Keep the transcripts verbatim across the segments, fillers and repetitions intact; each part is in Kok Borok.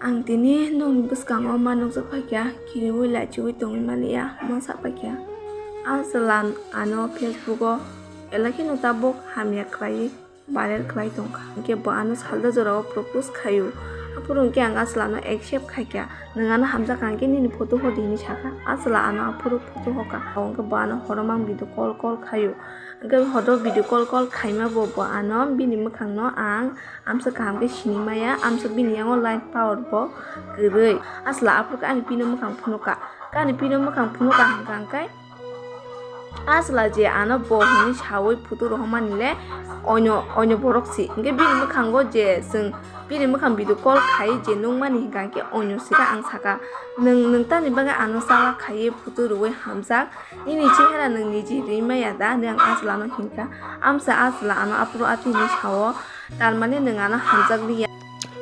Ang tini nokni bwskango ma nukjak phaikha, kiriwi lachiwi tongwi maliya, ma sa phaikha. A chwla ano Facebook o elakheno tabuk hamya khlaiwi viral khlai tongkha. Hinkhe bo ano salda jorao propose khaio. Aphuru hinkhe ang a chwla ano accept khaikha. Nwng ano hamjakha hinkhe nini photo hodi hinwi sakha. A chwla ano aphuru photo hoka. Hinkhe bo ano horo mang video call call khaio. Hinkhe horo video call call khaima bo, bo ano bini mwkhangno ang amsa kaham khe sinimaya, amsa bini yango light power bo kwrwi. A chwla aphuru khe ani pino mwkhang phunukha. Khe ani pino mwkhang phunukha hwnkha hwnkhe, a chwla je ano bo hinwi sawi photo rohormani le onyo, onyo borok si. Hinkhe bini mwkhango je chwng bini mwkhang video call khai je nukmani hwnkha hwnkhe onyo sika ang saka. Nwng, nwng tamni bagwi ano chala khaiwi photo rwui hamjak? Nini chehera nwng niji rimaya da? Hwnwi ang a chwlano hinkha. Amsa a chwla ano aphuru atwi hinwi sao, "Tar mane nwng ano hamjakliya."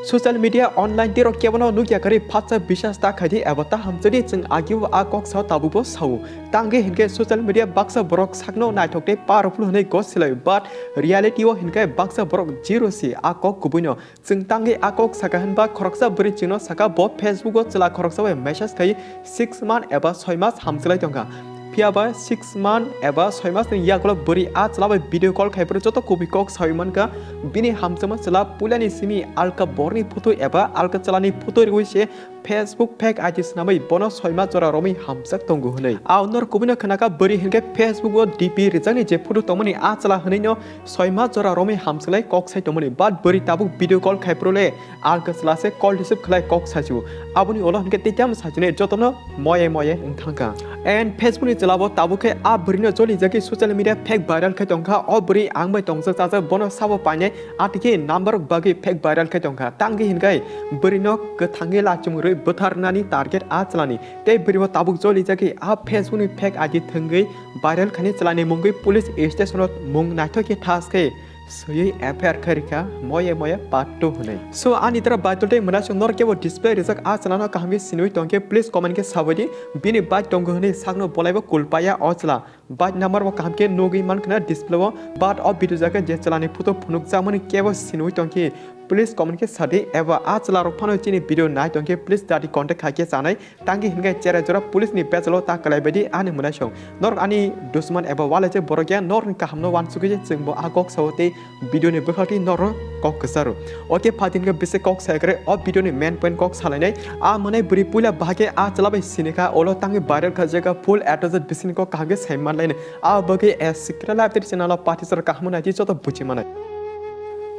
Social media online tei rok kebono nukya kwrwi phatsa bisas ta khaidi eba ta hamjakdi, chwng agio a kok sao tabukbo sao. Tangwi hinkhe social media baksa borok sakno naithok tei powerful hwnwi gosilai, but reality o hinkhe baksa borok zero si a kok kubuino. Chwng tangwi a kok saka hwnba khoroksa bwrwi chwngno saka bo Facebook o chwla khoroksa bai message khai six month eba soi mas hamjwlai tongkha. Phiyaba six month eba soi mas ni yagulo bwrwi a chwla bai video call khai phuru joto kubui kok sawi mankha. Bini hamjakma chwla puilani simi alka borni photo eba alka chwlani photo riwi se Facebook fake I D swnamwi bono soi mas jora romwi hamjak tongo hwnwi. A norok kubuino khnakha bwrwi hinkhe Facebook o D P rijakni je photo tongmani a chwla hwnwino soi mas jora romwi hamjwlai kok sai tongmani, but bwrwi tabuk video call khai phuru le alka chwla se call receive khlai kok sachu. Aboni ulo hinkhe tei tamo sachunai jotono moye moye wng thangkha. And Facebook ni chwla bo tabuk khe a bwrwino jolijagwi social media fake viral khai tongkha. O bwrwi ang bai tongjak chajak bono sabo painai atiki number rok bagwi fake viral khai tongkha. Tangwi hinkhe bwrwino kwthangwi lachimung rwi bwtharnani target a chwlani. Tei bwrwi bo tabuk jolijagwi a Facebook ni fake I D thwngwi viral khaini chwlani mungwi police station o mung naithok khe thas khe swiwi F I R khairikha moye moye part two hwnwi. So ani tara baitol tei mwnaisong norok kebo display rijak a chwlano kaham khe sinwi tongkhe please comment khe sabaidi, bini bike tongo hwnwi sakno bolaibo kulpaya o chwla. Bike number bo kaham khe nugwi mankha na display o, but o video jaga je chwlani photo phunukjakmani kebo sinwi tongkhe please comment khe sadi, eba a chwla rok phano chini video nai tongkhe please dadi contact khai khe chanai. Tangwi hinkhe chera jora police ni bejalo ta kwlai baidi ani mwnaisong. Norok ani dusman eba walaijak borok ya, norokni kahamno wansugwi je chwngbo a kok sao tei video ni bwkhaktwi norokno kok kwcharo. Oke phatin khe bisi kok sai kwrwi o video ni main point kok salainai. A mwnai bwrwi puila bahai khe a chwla bai sinikha, olo tangwi viral kha jaga full A to Z bisini kok kaham khe sai manlainai. A bagwi a secret life tei channel o party sar kaham nai tei joto buchi manai.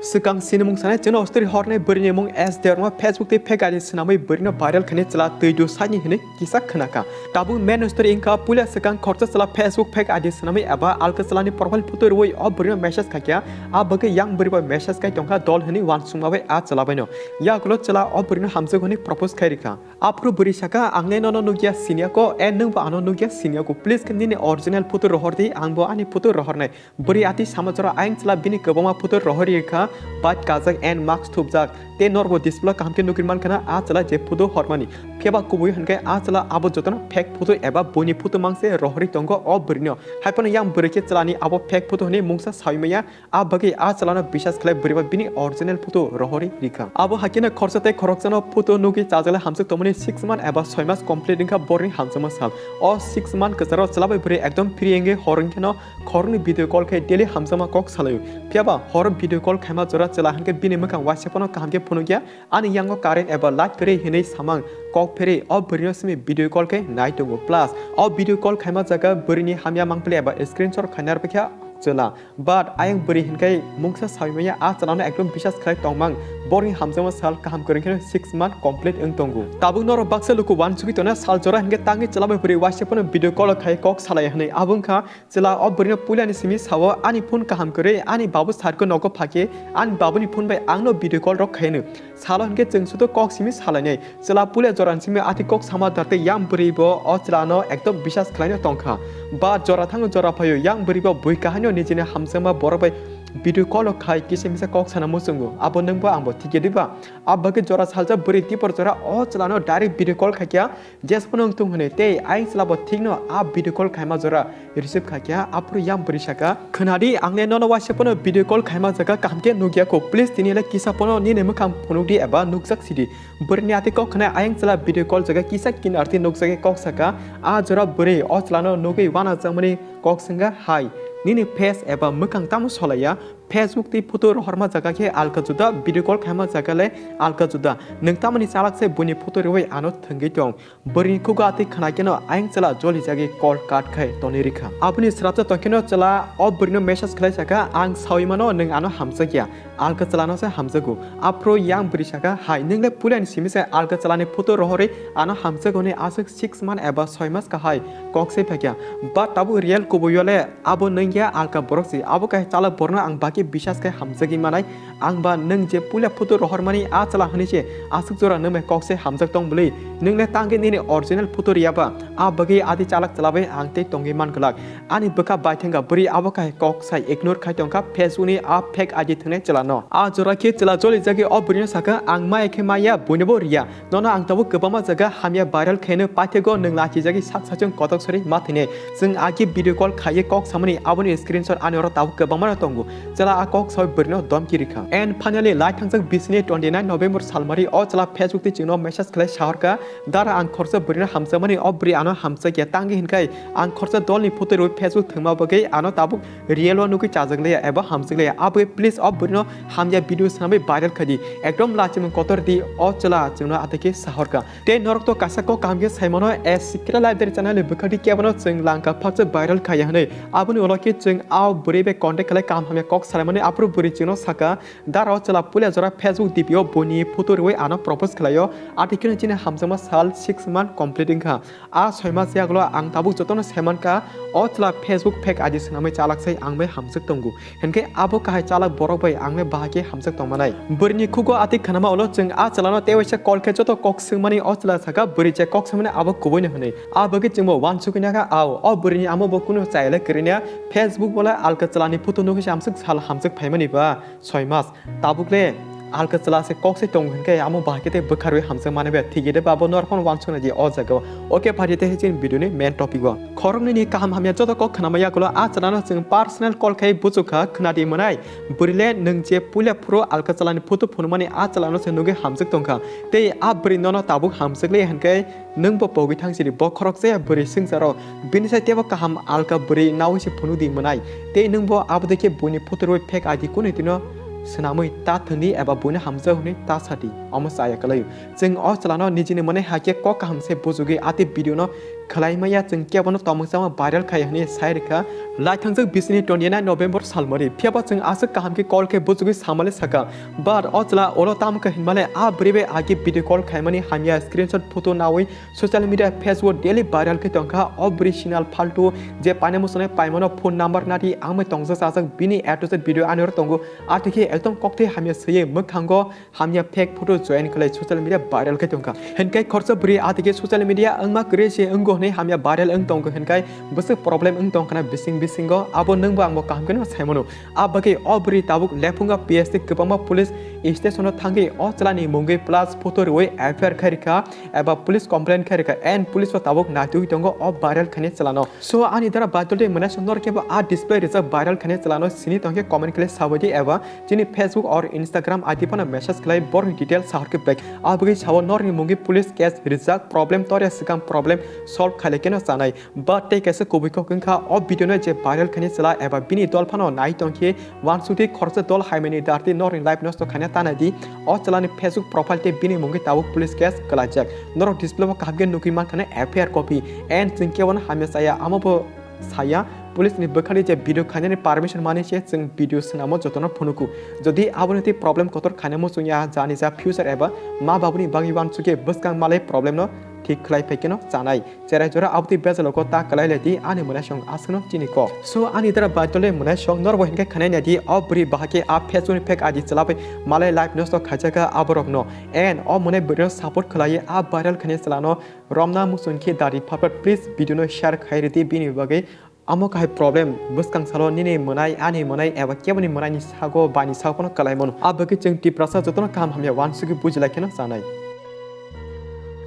Swkang sinimung sanai chwngno story hornai bwrwini mung S Debbarma Facebook tei fake I D swnamwi bwrwino viral khaini chwla twi du saini hwnwi kisa khwnakha. Tabuk main story wngkha puila swkang khoroksa chwla Facebook fake I D swnamwi eba alka chwlani profile photo rwui o bwrwino message khaikha, a bagwi yang bwrwi bai message kai tongkha dol hwnwi wansukma bai a chwla baino. Yagulo chwla o bwrwino hamjak hwnwi propose khai rikha. Aphuru bwrwi saka, "Ang le nono nukya siniya ko, e nwngbo ano nukya siniya ko. Please khe nini original photo rohor di, ang bo ani photo rohornai." Bwrwi atwi sama jora ayang chwla bini kwbangma photo rohorwi rikha, bike kajak and mask thupjak. Tei norbo display kaham khe nugwi mankha na a chwla je photo hormani. Phiyaba kubui hwnkhe a chwla abo jotono fake photo eba buini photo mangse rohorwi tongo o bwrwino. Haiphano yang bwrwi khe chwlani abo fake photo hwnwi mungsa sawi maya, a bagwi a chwlano bisas khlai bwrwiba bini original photo rohorwi rikha. Abo haikhe no khoroksa tei khoroksano photo nugwi chajakle hamjak tongmani six month eba soi mas complete wngkha borni hamjakma sal. O six month kwcharo chwla bai bwrwi ekdom free wngwi hor wngkheno khoroknwi video call khe daily hamjakma kok salaio. Phiyaba hor video call khaima jora chwla hinkhe bini mwkhang waisa phano kaham khe phunukya, ani yango current eba light kwrwi hinwi samang kok pherwi o bwrwino simi video call khe nai tongo. Plus o video call khaima jaga bwrwini hamya mangpili eba screenshot khaina rwbaikha chwla. But ayang bwrwi hinkhe mungsa sawi maya a chwlano ekdom bisas khlai tongmang. Borni hamjakma sal kaham kwrwng kheno six month complete wng tongo. Tabuk norok baksa luku wansugwi tongna sal jora hinkhe tangwi chwla bai bwrwi waisa phano video call khai kok salai hwnwi. Abo wngkha chwla o bwrwino puilani simi sao, "Ani phone kaham kwrwi, ani babu sarko nogo phakhe, ani babuni phone bai angno video call rok khaino." Salo hinkhe chwng sudo kok simi salainai. Chwla puila jorani simi ati kok sama darte yang bwrwi bo o chwlano ekdom bisas khlaino tongkha. Ba jora thango jora phaio yang bwrwi bo bui kahaino nijini hamjakma borok bai Video call o khai kisa misa kok sana muchungo, abo nwngbo angbo thikya diba? Abagwi jora salsa bwrwi tipor jora o chwlano direct video call khaikha, jesbo nwng thung hwnwi tei ayang chwlabo thikno a video call khaima jora receive khaikha, aphuru yang bwrwi saka, "Khwnadi, angle nono waisa phano video call khaima jaga kaham khe nukya kho, please tini le kisa phano nini mwkhang phunukdi eba nukjak sidi." Bwrwini ati kok khwnai ayang chwla video call jaga kisa kinarti nukjagwi kok saka, a jora bwrwi o chwlano nugwi wanajakmani kok swngkha, "Hai, nini face eba mwkhang tamo solaiya? Facebook tei photo rohorma jaga khe alka juda, video call khaima jaga le alka juda. Nwng tamoni chalak se buini photo riwi ano thwngwi tong?" Bwrwini khugo atwi khwnaikeno ayang chwla jolijagwi call cut khai tonwi rikha. Aboni swrapsa tongkheno chwla o bwrwino message khlai saka, "Ang sawi mano nwng ano hamjakya, alka chwlano se hamjago." Aphuru yang bwrwi saka, "Hai, nwng le puilani simi se alka chwlani photo rohorwi ano hamjago hwnwi aswk six month eba soi mas kahai kok se phaikha. But tabuk real kubuio le abo nwngya alka borok si. Abo kaisa chalak borokno ang baki bisas khai hamjagwi manai. Ang ba nwng je puila photo rohormani a chwla hwnwi se aswk jora nwng bai kok se hamjak tong bwlwi. Nwng le tangwi nini original photo riyaba, a bagwi adi chalak chwla bai ang tei tongwi man glak." Ani bwkha baithangkha bwrwi abo kahai kok sai ignore khai tongkha Facebook ni a fake I D thwngnai chwlano. A jora khe chwla jolijagwi o bwrwino saka, "Ang maya khe maya, buinobo riya. Nono ang tabuk kwbangma jaga hamya viral khaino paithego, nwng lachijagwi sak sachung kotok sori ma thwinai. Chwng agi video call khaiwi kok samani aboni screenshot ani oro tabuk kwbangma no tongo." Chwla a kok sawi bwrwino domki rikha. And finally, lai thangjak bisini twenty nine November salmari o chwla Facebook twi chwngno message khlai sahorkha, "Dara, ang khoroksa bwrwino hamjakmani, o bwrwi ano hamjakya, tangwi hinkhai ang khoroksa dolni photo rwi Facebook thwngma bagwi ano tabuk real o nugwi chajakliya eba hamjakliya. Aboni please o bwrwino hamya video swnamwi viral khaidi. Ekdom lachimung kotor di o chwla," chwngno atwkhe sahorkha. Tei norok to kaisa kok kaham khe saimano, a Sikra Library channel ni bwkhak di kebono chwng langka phaksa viral khaiya hwnwi. Aboni ulo khe chwng a bwrwi bai contact khlai kaham hamya kok salaimani, aphuru bwrwi chwngno saka, "Dara, o chwla puila jora Facebook D P o buini photo rwi ano propose khlaio. Atwkheno chini hamjakma sal six month complete wngkha. A soi mas yagulo ang tabuk jotono saimankha, o chwla Facebook fake I D swnamwi chalak sai ang bai hamjak tongo. Hinkhe abo kahai chalak borok bai ang le bahai khe hamjak tongmanai." Bwrwini khugo atwi khwnama ulo chwng a chwlano tei waisa call khe joto kok swngmani o chwla saka bwrwi je kok swngmani abo kubuino hwnwi. A bagwi chwngbo uansukwi nakha, ao, o bwrwini amo bo kunu chayale kwrwini, Facebook bo le alka chwlani photo nugwi se amswk sal hamjak phaimani ba soi mas. Tabuk le alka chwla se kok se tongo hinkhe amo bahai khe tei bwkharwi hamjak mani be thik ide ba bo norok phano uansuknai di o jaga o. Oke, phaidi tei chini video ni main topic o. Khoroknwi ni kaham hamya joto kok khwnama yagulo a chwlano chwng personal call khai buchukha, khwnadi mwnai. Bwrwi le nwng je puila phuru alka chwlani photo phunukmani a chwlano se nugwi hamjak tongkha. Tei a bwrwi nono tabuk hamjak le hinkhe nwng bo pogwi thang sidi, bo khoroksa ya bwrwi swngcharo. Bini sai teibo kaham alka bwrwi naui se phunukdi mwnai. Tei nwng bo abo dei khe buini photo rwi fake I D kunui tino swnamwi ta thwngdi eba buino hamjak hwnwi ta sadi. Omo chaya kwlaio. Chwng o chwlano nijini mwnai hai khe kok kaham se bujugwi a tei video no khwlai maya, chwng kebono tongmung chama viral khai hwnwi sai rwkha. Lai thangjak bisini twenty nine November salmari. Phiyaba chwng aswk kaham khe call khe bujugwi samale saka. But o chwla ulo tamo khe hinmale a bwrwi bai agi video call khaimani hamya screenshot photo naui social media Facebook daily viral khe tongkha. O bwrwi sinal phaltu je paina muchungnai paimano phone number nadi ang bai tongjak chajak bini A to Z video ani oro tongo. Atwkhe ekdom kokthai hamya swiwi mwkhango hamya fake photo join khlai social media viral khai tongkha. Hinkhe khoroksa bwrwi atwkhe social media wngma kwrwi se wngo hwnwi hamya viral wng tongo hinkhai bwswk problem wng tongkhana bising bisingo, abo nwngbo angbo kaham kheno saimano. A bagwi o bwrwi tabuk Lephunga P S tei kwbangma police station o thangwi o chwlani mungwi plus photo rwui F I R khai rwkha eba police complaint khai rwkha and police bo tabuk naitugwi tongo o viral khainai chwlano. So ani dara baidol tei mwnai song norok kebo a display rijak viral khainai chwlano sini tongkhe comment khlai sabaidi eba chini Facebook or Instagram I D phano message khlai borokni detail sahorkhe bek. Abagwi sao norokni mungwi police case rijak, problem torya swkang problem solve khailai keno chanai. But tei kaisa kubui kok wngkha o video no je viral khainai chwla eba bini dol phano nai tongkhe, wansukdi khoroksa dol haimani darti norokni life nosto khaina tanai di. O chwlani Facebook profile tei bini mungwi tabuk police case kwlaijak. Norok display o kaham khe nugwi mankha na F I R copy. And chwng kebono hamya chaya, amo bo saya, police ni bwkhani je video khainani permission mani se chwng video swnamo jotono phunuku. Jodi aboni tei problem kotor khainamo chwngya jani ja future eba ma babuni bagwi wansukhe bwskang malai problem no thik khlai phaikeno chanai. Cherai jora abotwi bejalogo ta kwlai lai di ani mwnai song aswkno chini kok. So ani dara baidole mwnai song norbo hinkhe khanai nai di o bwrwi bahai khe a Facebook ni fake I D chwlabai malai life nosto khaijaka aborokno. And o mwnai bwrwino support khlai a viral khainai chwlano romna muchung khe dari phat phat please video no share khai ridi bini bagwi Amo kahai problem, bwskang salo nini mwnai, ani mwnai eba keboni mwnaini sago baini sago phano kwlai mano. Abagwi chwng Tiprasa jotono kaham hamya uansugwi bujilai kheno chanai.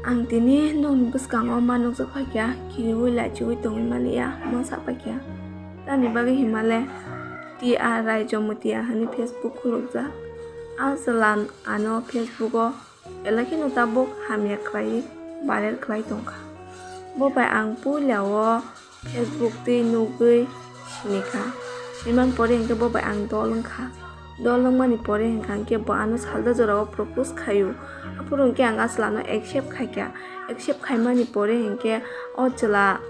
Ang tini nokni bwskango ma nukjak phaikha, kiriui laichiui tongwi manliya, ma sa phaikha. Tamni bagwi hinmale T R Rai Jomotia hwnwi Facebook khulukjak. A chwla ano Facebook o belai kheno tabuk hamya khlaiwi viral khlai tongkha. Bo bai ang puila o Facebook twi nugwi sinikha. Sinimani pore hinkhe bo bai ang dol wngkha. Dol wngmani pore hinkha hinkhe bo ano salda jorao propose khaio. Aphuru hinkhe ang a chwlano accept khaikha. Accept khaimani pore hinkhe o chwla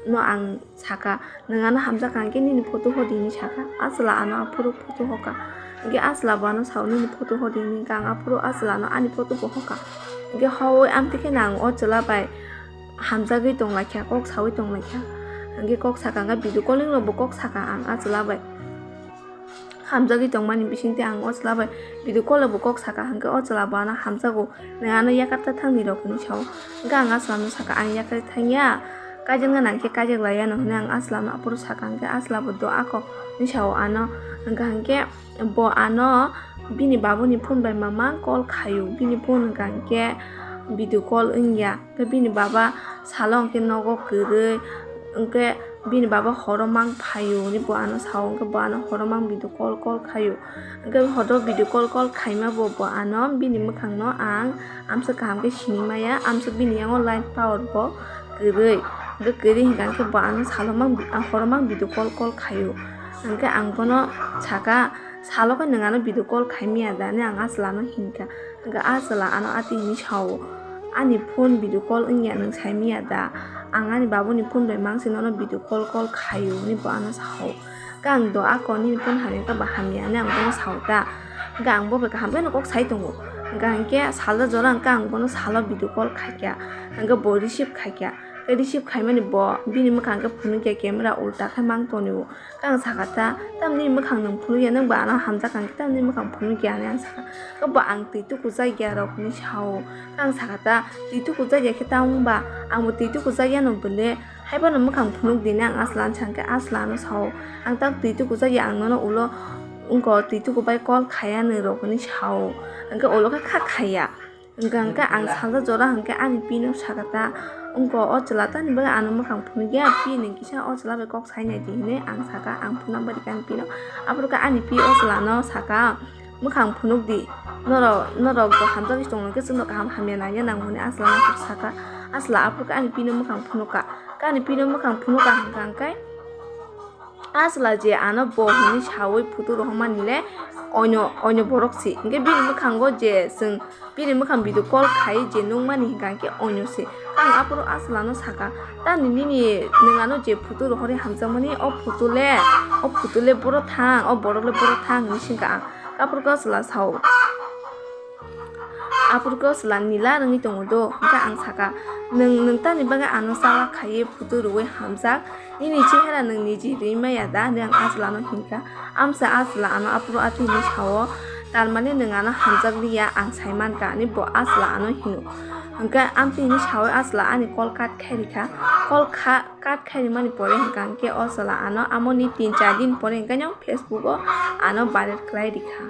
no ang saka, "Nwng ano hamjakha hinkhe nini photo hodi," hinwi saka. A chwla ano aphuru photo hoka. Hinkhe a chwla bo ano sao, "Nini photo hodi," hinwi hinkhe ang aphuru a chwla no ani photo bo hoka. Hinkhe hoi amtwi kheno ang o chwla bai hamjagwi tonglaikha, kok saui tonglaikha. Hinkhe kok saka, hinkhe video calling rokbo kok saka ang a chwla bai. Hamjagwi tongmani bisingtwi ang o chwla bai video call rokbo kok saka, hinkhe o chwla bo ano hamjago, "Nwng ano yakarta thangni rok," hinwi sao. Hinkhe ang a chwla no saka, "Ang yakarwi thangya, kaijakna nang khe kaijak laiya," hinwi ang a chwla no aphuru saka, hinkhe a chwla bo, "Do ako," hinwi sao ano. Hinkhe hinkhe bo ano bini babuni phone bai mamang call khaio, bini phone hinkha hinkhe video call wngya, hinkhe bini baba salo hinkhe nogo kwrwi, hinkhe bini baba horo mang phaio hinwi bo ano sao, hinkhe bo ano horo mang video call call khaio, hinkhe horo video call call khaima bo, bo ano bini mwkhangno ang amsa kaham khe sinwi maya, amsa bini yango light power bo kwrwi, hinkhe kwrwi hinkha hinkhe bo ano salo mang, horo mang video call call khaio, hinkhe ang bono saka, "Salo khe nwng ano video call khaimaya da?" hinwi ang a chwla no hinkha. Hinkhe a chwla ano atwi hinwi sao, "Ani phone video call wngya, nwng saimaya da? Ang ani babuni phone bai mangsi nono video call call khaio," hinwi bo ano sao. Hinkhe ang, "Do ako, nini phone hamya khe ba hamya," hinwi ang bono sao ta. Hinkhe ang bo bai kaham kheno kok sai tongo. Hinkhe hinkhe salda jora hinkhe ang bono salo video call khaikha. Hinkhe bo receive khaikha. Tei receive khaimani bo bini mwkhang khe phunukya, camera ulta khe mang tonio. Khe ang sakha ta, "Tamni mwkhang nwng phunukya, nwng ba ano hamjak kha hinkhe tamni mwkhang phunukya," hinwi ang sakha. Khe bo, "Ang twi tukujakya rok," hinwi sao. Khe ang sakha ta, "Twi tukujakya khe ta wng ba? Ang bo twi tukujakya no bwle, haiphano mwkhang phunuk di," hinwi ang a chwla no sakha, khe a chwla no sao, "Ang ta twi tukujakya, ang nono ulo wngkha twi tukubai call khaiya nwi rok," hinwi sao. Hinkhe ulo khe kha khaiya. Hinkha hinkhe ang salda jora hinkhe ani pino sakha ta, "Wngkha o chwla, tamni bagwi ano mwkhang phunukya, pi nwng kisa o chwla bai kok sainai di," hinwi ang sakha, ang phunukna bari khe ani pino. Aphuru khe ani pi o chwla no sakha, "Mwkhang phunuk di, norok, norok bo hamjagwi tongno khe chwngno kaham hamya nangya nango," hinwi a chwla no aphuru sakha. A chwla aphuru khe ani pino mwkhang phunukha, khe ani pino mwkhang phunukha hinkha hinkhe a chwla je ano bo hinwi saui photo rohormani le onyo, onyo borok se. Hinkhe bini mwkhango je chwng bini mwkhang video call khai je nukmani hinkha hinkhe onyo se. Ang aphuru a chwla no sakha, "Tamni nini nwng ano je photo rohorwi hamjakmani, o photo le, o photo le boro thang, o borok le boro thang," hinwi swngkha ang. Aphuru khe o chwla sao. Aphuru khe o chwla nila rwngwi tongo do, hinkhe ang sakha, "Nwng, nwng tamni bagwi ano chala khaiwi photo rwui hamjak? Nini chehera nwng niji rwi maya da?" hinwi ang a chwla no hinkha. Amsa a chwla ano aphuru atwi hinwi sao, "Tar mane nwng ano hamjak liya, ang sai mankha," hinwi bo a chwla ano hino. Hinkhe amtwi hinwi saui a chwla ani call cut khai rikha. Call kha, cut khai rimani pore hinkha hinkhe o chwla ano amoni tin char din pore hinkhe no Facebook o ano viral khlai rikha.